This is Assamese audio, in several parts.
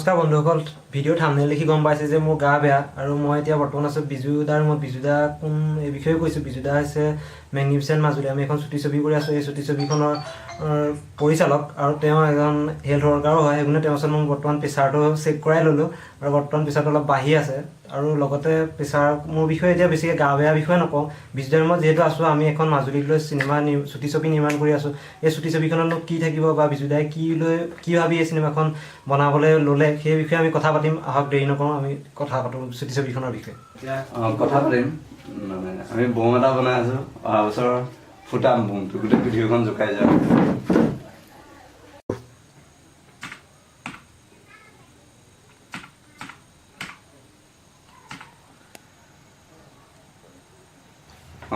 নমস্কাৰ বন্ধুসকল, ভিডিঅ' থাম্বনেইল দেখি গম পাইছে যে মোৰ গা বেয়া আৰু মই এতিয়া বৰ্তমান আছোঁ বিজুদাৰ। মই বিজুদা কোন এই বিষয়ে কৈছোঁ। বিজুদা হৈছে মেগনিফিচেণ্ট মাজুলী, আমি এখন চুটি ছবি কৰি আছোঁ। এই চুটি ছবিখনৰ পৰিচালক আৰু তেওঁ এজন হেল্থ ৱৰ্কাৰো হয়। সেইকাৰণে তেওঁৰ ওচৰত মই বৰ্তমান প্ৰেছাৰটো চেক কৰাই ল'লোঁ আৰু বৰ্তমান প্ৰেছাৰটো অলপ বাঢ়ি আছে। আৰু লগতে প্ৰেছাৰ মোৰ বিষয়ে এতিয়া বেছিকৈ গা বেয়া বিষয়ে নকওঁ। বিজুদাৰ মই যিহেতু আছোঁ, আমি এখন মাজুলীক লৈ চিনেমা চুটি ছবি নিৰ্মাণ কৰি আছোঁ। এই চুটি ছবিখনতনো কি থাকিব বা বিজুদাই কি লৈ কি ভাবি এই চিনেমাখন বনাবলৈ ল'লে, সেই বিষয়ে আমি কথা পাতিম। আহক, দেৰি নকৰোঁ, আমি কথা পাতোঁ চুটি ছবিখনৰ বিষয়ে। কথা পাতিম। মানে আমি বোম এটা বনাই আছো, অহা বছৰ ফুটাম বোমটো, গোটেই পৃথিৱীখন জোকাই যাম।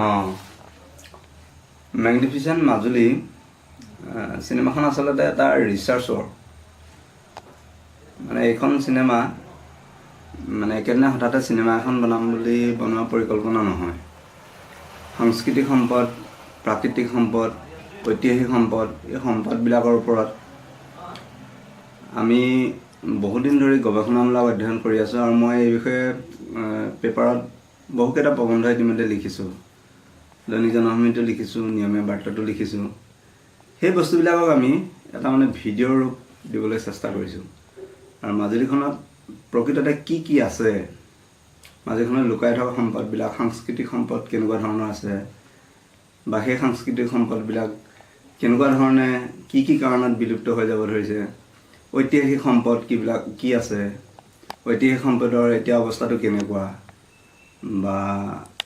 অঁ, মেগনিফিচেণ্ট মাজুলী চিনেমাখন আচলতে এটা ৰিচাৰ্চ ৱৰ্ক। মানে এইখন চিনেমা মানে একেদিনা হঠাতে চিনেমা এখন বনাম বুলি বনোৱা পৰিকল্পনা নহয়। সাংস্কৃতিক সম্পদ, প্ৰাকৃতিক সম্পদ, ঐতিহাসিক সম্পদ, এই সম্পদবিলাকৰ ওপৰত আমি বহুদিন ধৰি গৱেষণামূলক অধ্যয়ন কৰি আছোঁ আৰু মই এই বিষয়ে পেপাৰত বহুকেইটা প্ৰবন্ধ ইতিমধ্যে লিখিছোঁ। দৈনিক জনসমিতিতো লিখিছোঁ, নিয়মীয়া বাৰ্তাতো লিখিছোঁ। সেই বস্তুবিলাকক আমি এটা মানে ভিডিঅ' ৰূপ দিবলৈ চেষ্টা কৰিছোঁ। আৰু মাজুলীখনত প্ৰকৃততে কি কি আছে, মাজুলীখনত লুকাই থকা সম্পদবিলাক, সাংস্কৃতিক সম্পদ কেনেকুৱা ধৰণৰ আছে বা সেই সাংস্কৃতিক সম্পদবিলাক কেনেকুৱা ধৰণে কি কি কাৰণত বিলুপ্ত হৈ যাব ধৰিছে, ঐতিহাসিক সম্পদ কিবিলাক কি আছে, ঐতিহাসিক সম্পদৰ এতিয়া অৱস্থাটো কেনেকুৱা, বা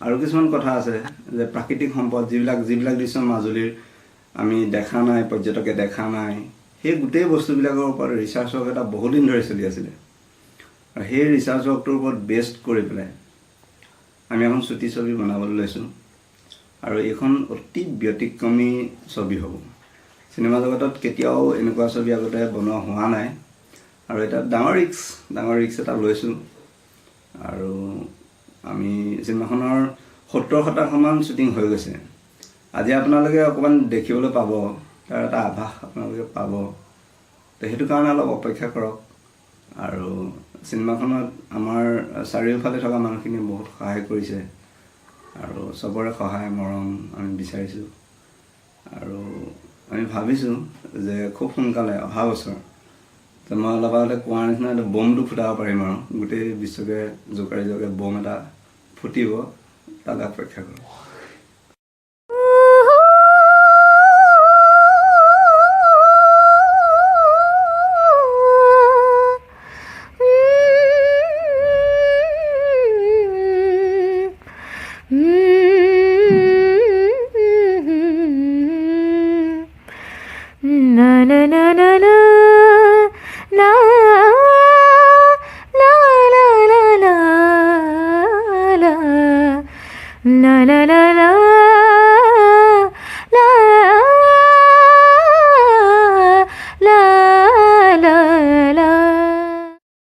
আৰু কিছুমান কথা আছে যে প্ৰাকৃতিক সম্পদ যিবিলাক যিবিলাক দৃশ্য মাজুলীৰ আমি দেখা নাই, পৰ্যটকে দেখা নাই, সেই গোটেই বস্তুবিলাকৰ ওপৰত ৰিচাৰ্চ ৱৰ্ক এটা বহুদিন ধৰি চলি আছিলে। আৰু সেই ৰিচাৰ্চ ৱৰ্কটোৰ ওপৰত বেছড কৰি পেলাই আমি এখন চুটি ছবি বনাবলৈ লৈছোঁ। আৰু এইখন অতি ব্যতিক্ৰমী ছবি হ'ব। চিনেমা জগতত কেতিয়াও এনেকুৱা ছবি আগতে বনোৱা হোৱা নাই। আৰু এটা ডাঙৰ ৰিস্ক এটা লৈছোঁ। আৰু আমি চিনেমাখনৰ 70%মান শ্বুটিং হৈ গৈছে। আজি আপোনালোকে অকণমান দেখিবলৈ পাব, তাৰ এটা আভাস আপোনালোকে পাব। তো সেইটো কাৰণে অলপ অপেক্ষা কৰক। আৰু চিনেমাখনত আমাৰ চাৰিওফালে থকা মানুহখিনিয়ে বহুত সহায় কৰিছে আৰু চবৰে সহায় মৰম আমি বিচাৰিছোঁ। আৰু আমি ভাবিছোঁ যে খুব সোনকালে অহা বছৰ, তো মই অলপ আগতে কোৱাৰ নিচিনা এইটো বোমটো ফুটাব পাৰিম আৰু গোটেই বিশ্বকে জোকাৰি যোৱাকৈ বোম এটা ফুটিব, তালৈ অপেক্ষা কৰোঁ। Na na na na na na la la la la la la la la.